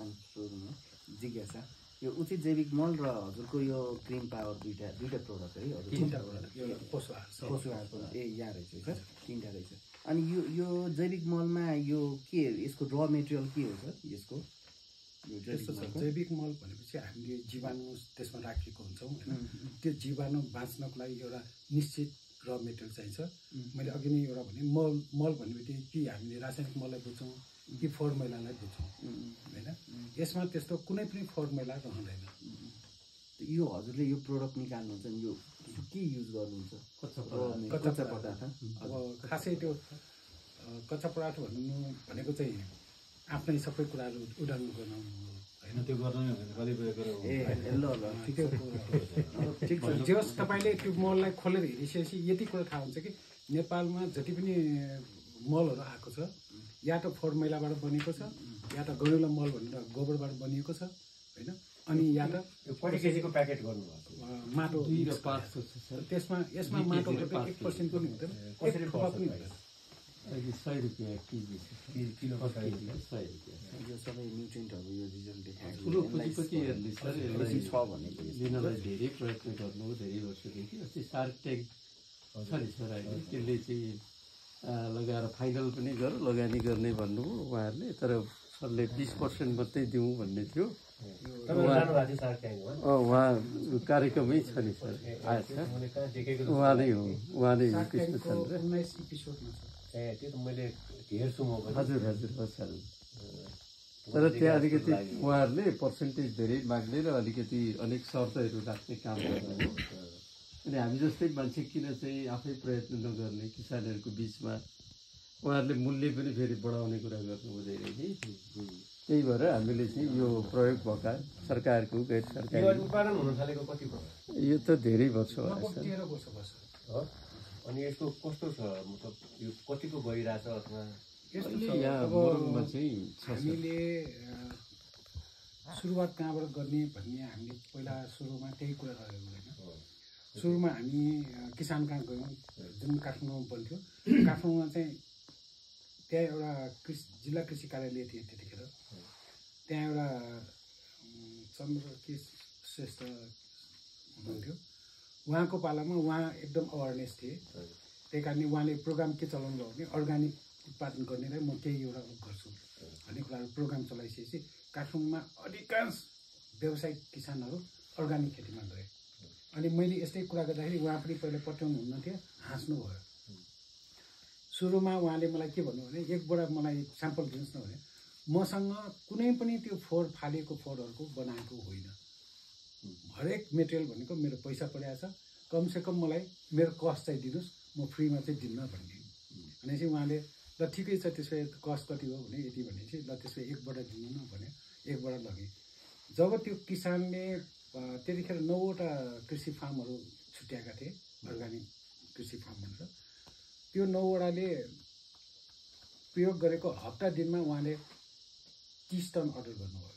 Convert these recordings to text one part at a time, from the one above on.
सुरुमा जिज्ञासा यो उचित जैविक मल र हजुरको यो ग्रिन पावर दुईटा प्रोडक्ट है हजुर पशु आहारको यहाँ रहेछ सर तीनटा रहेछ अनि यो जैविक मलमा यो के यसको र मेटेरियल के हो सर यसको जैविक मल भनेपछि हामीले जीवाणु त्यसमा राखेको हुन्छौँ होइन त्यो जीवाणु बाँच्नको लागि एउटा निश्चित र मेटेरियल चाहिन्छ मैले अघि नै एउटा भने मल भनेपछि कि हामीले रासायनिक मललाई बुझ्छौँ कि फोहोर मैलालाई बुझ्छौँ होइन यसमा त्यस्तो कुनै पनि फोहोर मैला रहँदैन यो हजुरले यो प्रोडक्ट निकाल्नुहुन्छ नि यो के युज गर्नुहुन्छ कच्चा पदार्थ अब खासै त्यो कच्चा पदार्थ भन्नु भनेको चाहिँ आफ्नै सबै कुराहरू उडान गर्नु होइन त्यो गर्नु कतिपय कुरा ठिक छ जे होस् तपाईँले त्यो मललाई खोलेर हेरिसकेपछि यति कुरा थाहा हुन्छ कि नेपालमा जति पनि मलहरू आएको छ या त फोहोर मैलाबाट बनेको छ या त गैँडा मल भनेर गोबरबाट बनिएको छ होइन अनि या त कति केजीको प्याकेट गर्नुभएको माटो त्यसमा यसमा माटो 1% पनि हुँदैन कसरी पनि हुँदैन अहिले 100 रुपियाँ केजी किलो 100 यो सबै न्युट्रिएन्टहरू यो रिजल्ट देखाएको ठुलो पुँजीपतिहरूले सर यसलाई छ भनेको लिनलाई धेरै प्रयत्न गर्नु धेरै वर्षदेखि अस्ति सार्क ट्याङ्क छ नि सर अहिले त्यसले चाहिँ लगाएर फाइनल पनि लगानी गर्ने भन्नुभयो उहाँहरूले तर सरले 20% मात्रै दिउँ भन्ने थियो उहाँ कार्यक्रमै छ नि सर आएछ उहाँ नै हो उहाँ नै हो कृष्णचन्द्र हजुर हजुर हो सर तर त्यहाँ अलिकति उहाँहरूले पर्सेन्टेज धेरै माग्ने र अलिकति अनेक शर्तहरू राख्ने काम गर्नु अनि हामी जस्तै मान्छे किन चाहिँ आफै प्रयत्न नगर्ने किसानहरूको बिचमा उहाँहरूले मूल्य पनि फेरि बढाउने कुरा गर्नु हुँदैन कि त्यही भएर हामीले चाहिँ यो प्रयोग भएका सरकारको गैर सरकारी उत्पादन हुन थालेको कति भयो यो त धेरै वर्ष भयो सर अनि यसको कस्तो छ मतलब यो कतिको गइरहेछ अथवा यहाँ मोरङमा चाहिँ हामीले सुरुवात कहाँबाट गर्ने भन्ने हामीले पहिला सुरुमा त्यही कुरा गरेको होइन सुरुमा हामी किसान कहाँ गयौँ जुन काठमाडौँमा बन्थ्यो काठमाडौँमा चाहिँ त्यहाँ एउटा जिल्ला कृषि कार्यालय थियो त्यतिखेर त्यहाँ एउटा चन्द्र के श्रेष्ठ हुनुहुन्थ्यो उहाँको पालामा उहाँ एकदम अवेरनेस थिए त्यही कारणले उहाँले प्रोग्राम के चलाउनु भयो भने अर्ग्यानिक उत्पादन गर्नेलाई म केही एउटा गर्छु भन्ने कुराहरू प्रोग्राम चलाइसकेपछि काठमाडौँमा अधिकांश व्यावसायिक किसानहरू अर्ग्यानिक खेतीमा गए अनि मैले यस्तै कुरा गर्दाखेरि उहाँ पनि पहिला पठाउनु हुनुहुन्थ्यो हाँस्नुभयो सुरुमा उहाँले मलाई के भन्नु भने एक बोरा मलाई स्याम्पल दिनुहोस् न भने मसँग कुनै पनि त्यो फोहोर फालेको फोहोरहरूको बनाएको होइन हरेक मेटेरियल भनेको मेरो पैसा परेको छ कमसेकम मलाई मेरो कस्ट चाहिँ दिनुहोस् म फ्रीमा चाहिँ दिन्न भनिदिनु भनेपछि उहाँले ल ठिकै छ त्यसो भए कस्ट कति हो भने यति भनेपछि ल त्यसो भए एकबाट दिनु न भने एकबाट लगेँ जब त्यो किसानले त्यतिखेर 9वटा कृषि फार्महरू छुट्याएका थिए अर्ग्यानिक कृषि फार्म भनेर त्यो 9वटाले प्रयोग गरेको हप्ता दिनमा उहाँले 30 टन अर्डर गर्नुभयो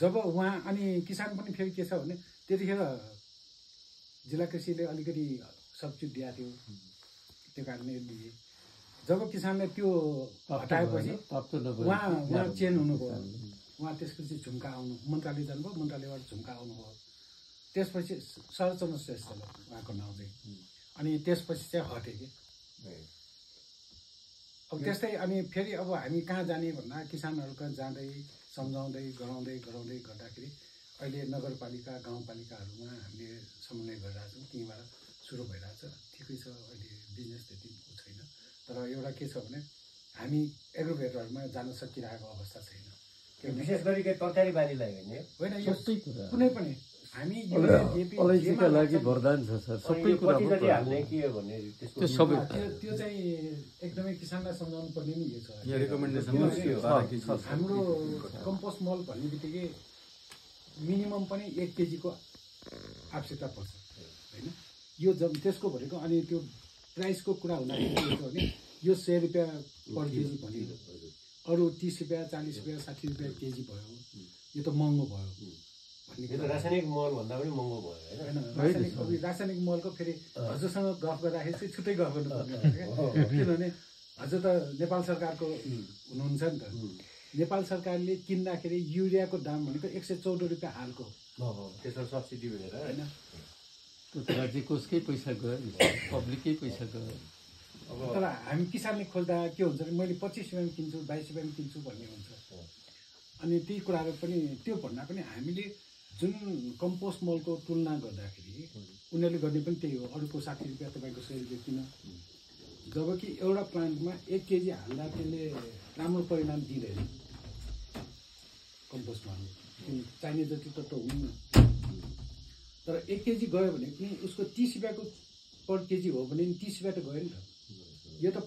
जब उहाँ अनि किसान पनि फेरि के छ भने त्यतिखेर जिल्ला कृषिले अलिकति सब्सिडी दिएको थियो त्यो कारणले लिए जब किसानले त्यो हटाएपछि उहाँ चेन्ज हुनुभयो उहाँ त्यसपछि झुम्का आउनु मन्त्रालय जानुभयो मन्त्रालयबाट झुम्का आउनुभयो त्यसपछि शरदचन्द्र श्रेष्ठ उहाँको नाउँ चाहिँ अनि त्यसपछि चाहिँ हटे कि अब त्यस्तै अनि फेरि अब हामी कहाँ जाने भन्दा किसानहरू कहाँ जाँदै सम्झाउँदै गराउँदै गर्दाखेरि अहिले नगरपालिका गाउँपालिकाहरूमा हामीले समन्वय गरिरहेछौँ त्यहीँबाट सुरु भइरहेछ ठिकै छ अहिले बिजनेस त्यति छैन तर एउटा के छ भने हामी एग्रोभेटरमा जान सकिरहेको अवस्था छैन विशेष गरी तरकारी बालीलाई होइन यो कुनै पनि हामी अलैँचीका लागि वरदान छ सर सबै कुरा हाल्ने के हो भने त्यो सबै त्यो चाहिँ एकदमै किसानलाई सम्झाउनु पर्ने नि यो छ हाम्रो कम्पोस्ट मल भन्ने बित्तिकै मिनिमम पनि 1 केजीको आवश्यकता पर्छ होइन यो जब त्यसको भनेको अनि त्यो प्राइसको कुरा हुँदाखेरि के हुन्छ भने यो 100 रुपियाँ पर केजी भन्यो अरू 30 रुपियाँ 40 रुपियाँ 60 रुपियाँ केजी भयो यो त महँगो भयो रासायनिक मल भन्दा पनि महँगो भयो होइन रासायनिक मलको फेरि हजुरसँग गफ गर्दाखेरि चाहिँ छुट्टै गफ गर्नुपर्ने किनभने हजुर त नेपाल सरकारको हुनुहुन्छ नि त नेपाल सरकारले किन्दाखेरि युरियाको दाम भनेको 114 रुपियाँ हालको त्यसमा सब्सिडी भनेर होइन। त्यो त राज्य कोषकै पैसा गयो नि, पब्लिकै पैसा गयो। तर हामी किसानले खोज्दा के हुन्छ भने मैले 25 रुपियाँमा किन्छु 22 रुपियाँमा किन्छु भन्ने हुन्छ। अनि त्यही कुराहरू पनि त्यो भन्दा पनि हामीले जुन कम्पोस्ट मलको तुलना गर्दाखेरि उनीहरूले गर्ने पनि त्यही हो, अरूको 60 रुपियाँ तपाईँको 100 रुपियाँ किन। जबकि एउटा प्लान्टमा 1 केजी हाल्दा त्यसले राम्रो परिणाम दिँदैन कम्पोस्ट मलले, चाहिने जति त हुन्न। तर 1 केजी गयो भने पनि उसको 30 रुपियाँको पर केजी हो भने 30 रुपियाँ त गयो नि त। यो त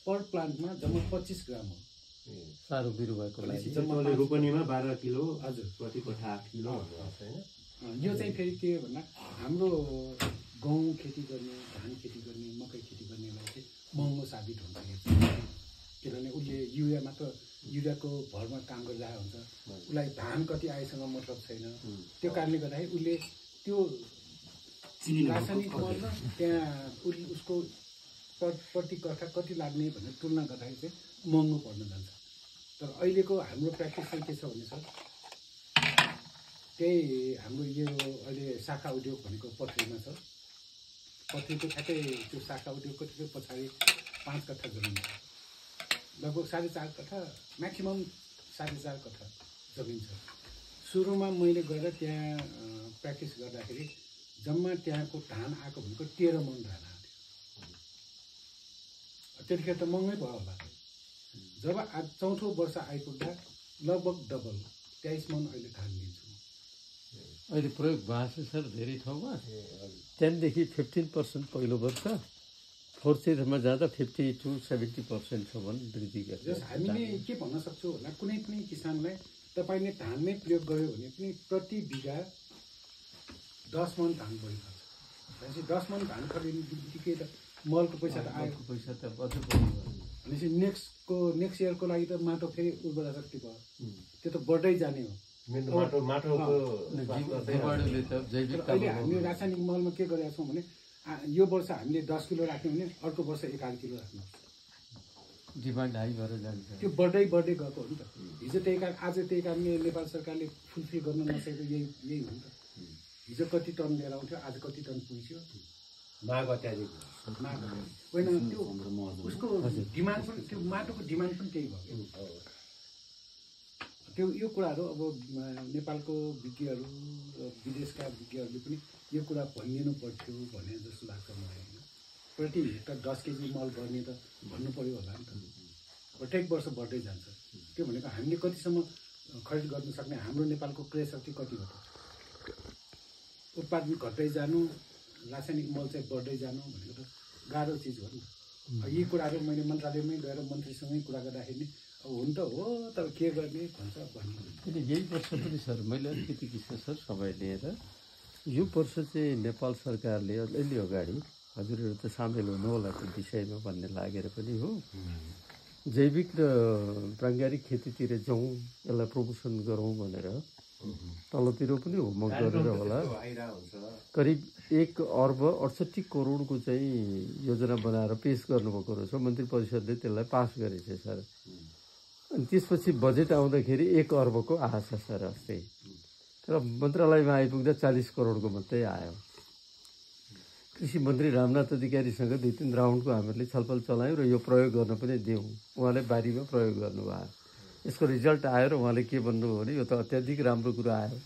पर प्लान्टमा जम्मा 25 ग्राम हो। सारो बिरुवाको लागि रोपनीमा 12 किलो हजुर प्रति कठा 8 किलो होइन। यो चाहिँ फेरि के हो भन्दा हाम्रो गहुँ खेती गर्ने, धान खेती गर्ने, मकै खेती गर्नेलाई चाहिँ महँगो साबित हुन्छ यो चाहिँ। किनभने उसले युरियाको भरमा काम गरिरहेको हुन्छ, उसलाई धान कति आएसँग मतलब छैन। त्यो कारणले गर्दाखेरि उसले त्यो रासायनिक मलमा त्यहाँ उसको प्रति कठा कति लाग्ने भनेर तुलना गर्दाखेरि चाहिँ महँगो पर्न जान्छ। तर अहिलेको हाम्रो प्र्याक्टिस चाहिँ के छ भने सर, त्यही हाम्रो यो अहिले शाखा उद्योग भनेको पथरीमा छ। पथरीको ठ्याक्कै त्यो शाखा उद्योगको ठ्याक्कै पछाडि 5 कट्ठा जमिन छ, लगभग 4.5 कट्ठा, म्याक्सिमम् 4.5 कट्ठा जमिन छ। सुरुमा मैले गएर त्यहाँ प्र्याक्टिस गर्दाखेरि जम्मा त्यहाँको धान आएको भनेको 13 मन धान आएको थियो। त्यतिखेर त महँगै भयो होला। जब आज 4औं वर्ष आइपुग्दा लगभग डबल 23 मन अहिले धान दिन्छु। अहिले प्रयोग भएको छ सर धेरै ठाउँमा। 10देखि 15% पहिलो वर्ष, 4th इयरमा जाँदा 50 to 70%सम्म वृद्धि गर्छ। हामीले के भन्न सक्छौँ होला, कुनै पनि किसानलाई तपाईँले धानमै प्रयोग गर्यो भने पनि प्रति बिघा 10 मन धान बढी खर्च। भनेपछि 10 मन धान खरिने बित्तिकै त मलको पैसा त आएको पैसा त अझै बढी भयो। भनेपछि नेक्स्ट इयरको लागि त माटो फेरि उर्वरा शक्ति भयो, त्यो त बढ्दै जाने हो। अहिले हामीले रासायनिक मलमा के गरेका छौँ भने यो वर्ष हामीले 10 किलो राख्यौँ भने अर्को वर्ष 1.5 किलो राख्नु, डिमान्ड हाई भएर जान्छ। त्यो बढ्दै गएको हो नि त। हिजो त्यही कारण आज त्यही कारणले नेपाल सरकारले फुलफिल गर्न नसकेको यही हो नि त। हिजो कति टन लिएर आउँथ्यो, आज कति टन पुग्यो। माग अत्याधिक होइन, त्यो उसको डिमान्ड पनि, त्यो माटोको डिमान्ड पनि त्यही भयो। त्यो यो कुराहरू अब नेपालको विज्ञहरू र विदेशका विज्ञहरूले पनि यो कुरा भनिदिनु पर्थ्यो भने जस्तो लाग्छ मलाई। होइन, प्रति हेक्टर 10 केजी मल गर्ने त भन्नु पऱ्यो होला नि त। प्रत्येक वर्ष बढ्दै जान्छ। त्यो भनेको हामीले कतिसम्म खरिद गर्न सक्ने, हाम्रो नेपालको क्रय शक्ति कति हो त। उत्पादन घट्दै जानु, रासायनिक मल चाहिँ बढ्दै जानु भनेको त गाह्रो चिज हो नि त। यी कुराहरू मैले मन्त्रालयमै गएर मन्त्रीसँगै कुरा गर्दाखेरि अब हुन त हो, तर के गर्ने भन्छ भन्नु। किन यही वर्ष पनि सर मैले अलिकति किसिम सर समय लिएर यो वर्ष चाहिँ नेपाल सरकारले अलि अगाडि, हजुरहरू त सामेल हुनु होला त्यो विषयमा भन्ने लागेर पनि हो, जैविक र प्राङ्गारिक खेतीतिर जाउँ, यसलाई प्रमोसन गरौँ भनेर तलतिर पनि होमवर्क गरेर होला करिब 1 अर्ब 68 करोडको चाहिँ योजना बनाएर पेश गर्नुभएको रहेछ। मन्त्री परिषदले त्यसलाई पास गरेछ सर। अनि त्यसपछि बजेट आउँदाखेरि 1 अर्बको आश छ सर अस्ति, तर मन्त्रालयमा आइपुग्दा 40 करोडको मात्रै आयो। कृषि मन्त्री रामनाथ अधिकारीसँग 2-3 राउन्डको हामीले छलफल चलायौँ र यो प्रयोग गर्न पनि दियौँ। उहाँले बारीमा प्रयोग गर्नुभयो। यसको रिजल्ट आयो र उहाँले के भन्नुभयो भने यो त अत्याधिक राम्रो कुरा आयो,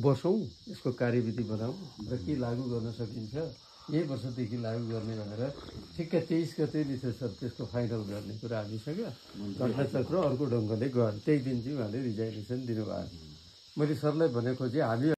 बसौँ यसको कार्यविधि बनाऊ र के लागू गर्न सकिन्छ, यही वर्षदेखि लागू गर्ने भनेर ठिक्क 23 गते नि छ सर त्यसको फाइनल गर्ने कुरा हामीसँग घटनाचक्र अर्को ढङ्गले गयो। त्यही दिन चाहिँ उहाँले रिजाइनेसन दिनुभयो। मैले सरलाई भनेको चाहिँ हामी